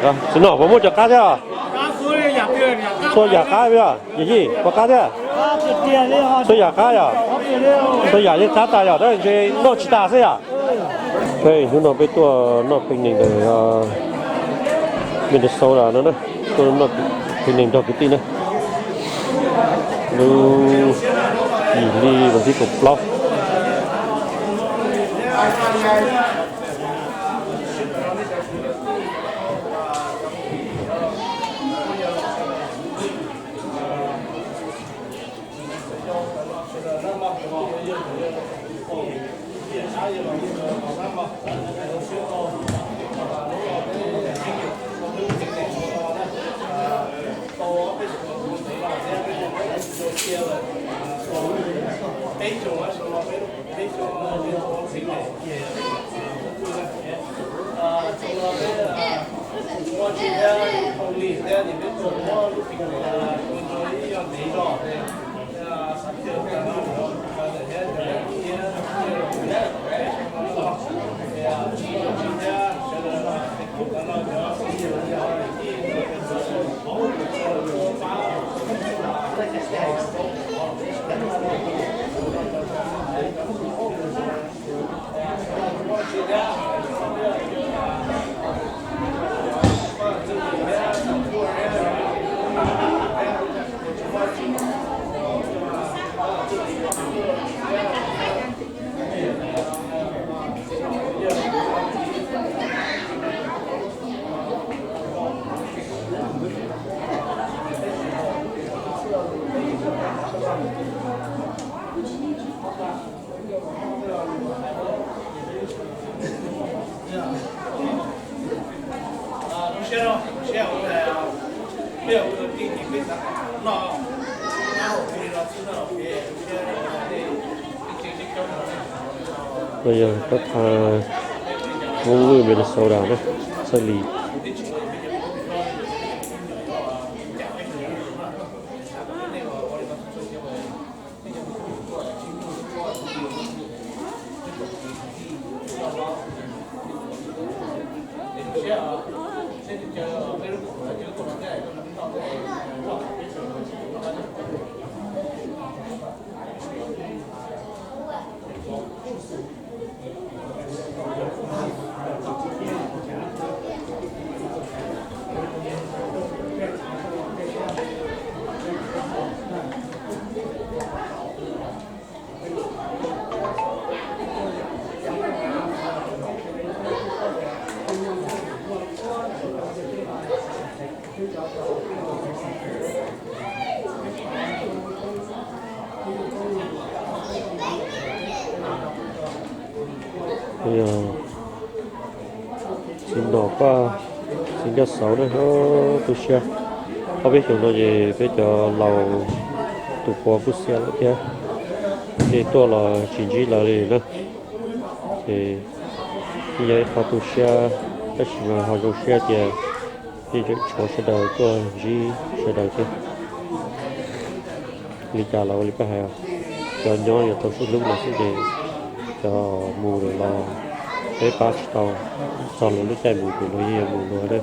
Txiv nom puas muaj cov qab thiab? Txhua yam qab yom, yij, puas qab thiab? Txhua yam qab yom? Txhua yam yeej qab tas yom, tab sis ntshe noj tsis tas xwb yom. Hnub no peb tuaj noj picnic ntawm Minnesota no na, tuaj noj picnic nrog kwv tij na. Lub yim hli vas thib kaum plaub. No yog pab pha Hmoob Lwj Minnesota na, Txawj Lis. Txiv nom Paj, txiv Nkaj Xauv na, tu siab. Ob peb xyoos no ces peb cov laus tus puav kuj xiam lawm thiab, ces tuaj los tsis ntsib lawv li na. Ces yog ib qho tu siab, tab sis mas ho zoo siab tias yeej tseem tshuav sawv daws tuaj ntsib sawv daws thiab. Li cas los ua li peb hais, cov nyob yuav tau sib hlub no xwb ces cov mus lawm los peb pab tsis tau, txog lawv lub caij mus ces luag yeej yuav mus dua na.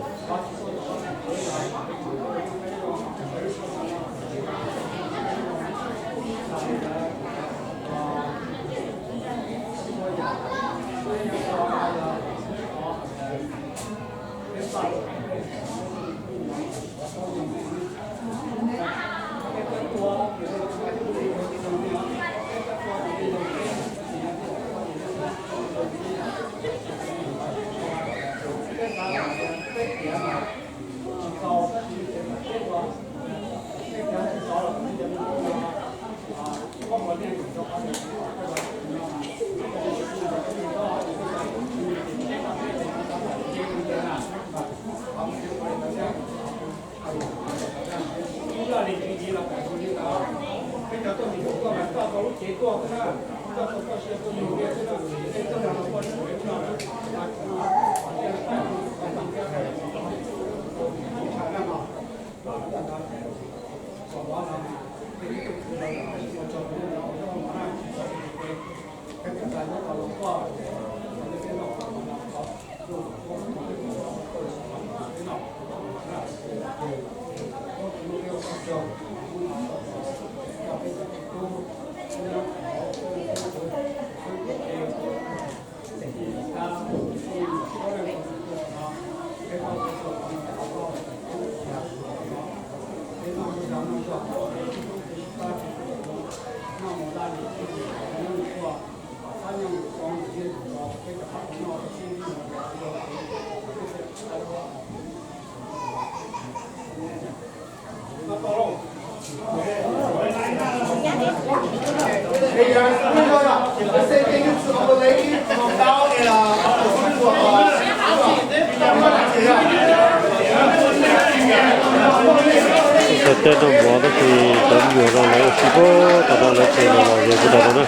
Tej noj mov tab sis cov me nyuam no lawv ua si puag tom no, lawv tseem los lom zem puag tom no na.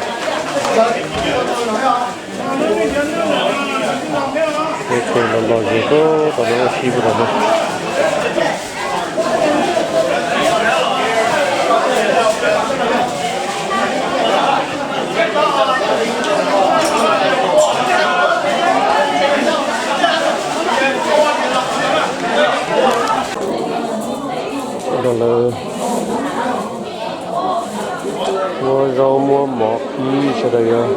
Lawv tseem los lom zem puag tom no, ua si puag tom no. Lawv muab zaub muab mov pib, sawv daws yuav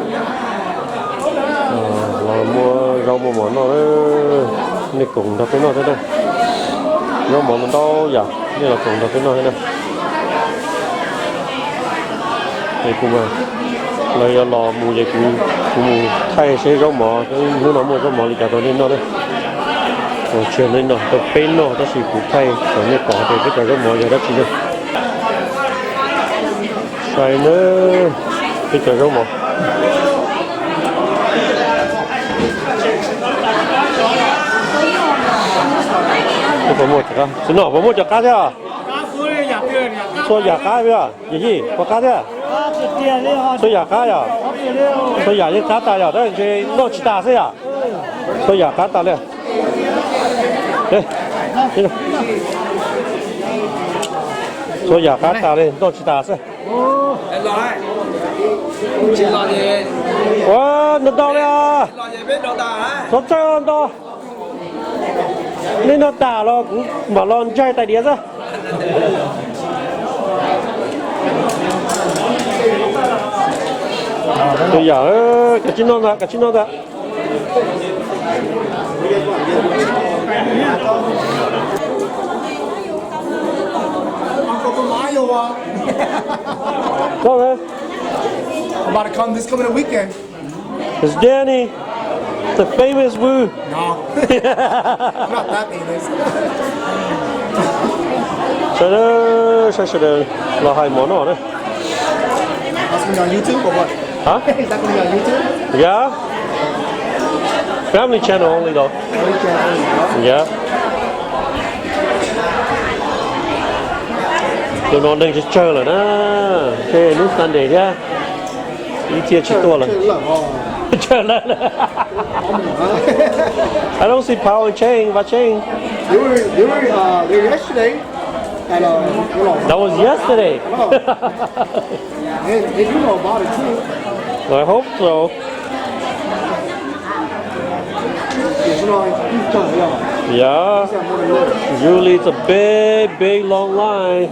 los muab zaub muab mov noj. Nej koom nrog peb noj thiab na. Zaub mov ntau ntau yam, nej los koom nrog peb noj thiab na. Es kuv, lawv yuav los mus ces kuv, kuv mus thaij seb zaub mov, hnub no muaj zaub mov li cas rau nej noj na. Tsis yog nej noj, rau peb noj, tab sis kuv thaij kom nej pom tias peb cov zaub mov yog dab tsi na. Saib na, peb cov zaub mov. Puas muaj cov qab thiab? Txhua yam qab yom, yij, puas qab thiab? Txhua yam qab yom? Txhua yam yeej qab tas yom, tab sis noj tsis tas xwb yom? Txhua yam qab tas li. Txhua yam qab tas li, noj tsis tas xwb. Ua, ntau ntau li os. Txhob txhawj ntau. Nej noj tas los kuv mam los ntsaig tais diav xwb. Txhua yam, kav tsij noj ntag, kav tsij noj ntag. Uncle from Iowa. About to come this coming weekend. It's Danny, the famous Wu. No. I'm not that famous. Sawv daws, sawv daws los hais mov noj na. That's gonna be on YouTube or what? Huh? Is that gonna be on YouTube? Yeah. Family channel only though. Family channel only, huh? Yeah. Tus no neeg tsawg tsawg lawm na, tej hnub Sunday thiab, ib txhia tsis tuaj lawm. Tsawg lawm. I don't see Pau and Cheng, Vaj Cheng. They were, they were, uh, there yesterday. That was yesterday. They, they do know about it too. I hope so. Yeah. Usually it's a big, big long line.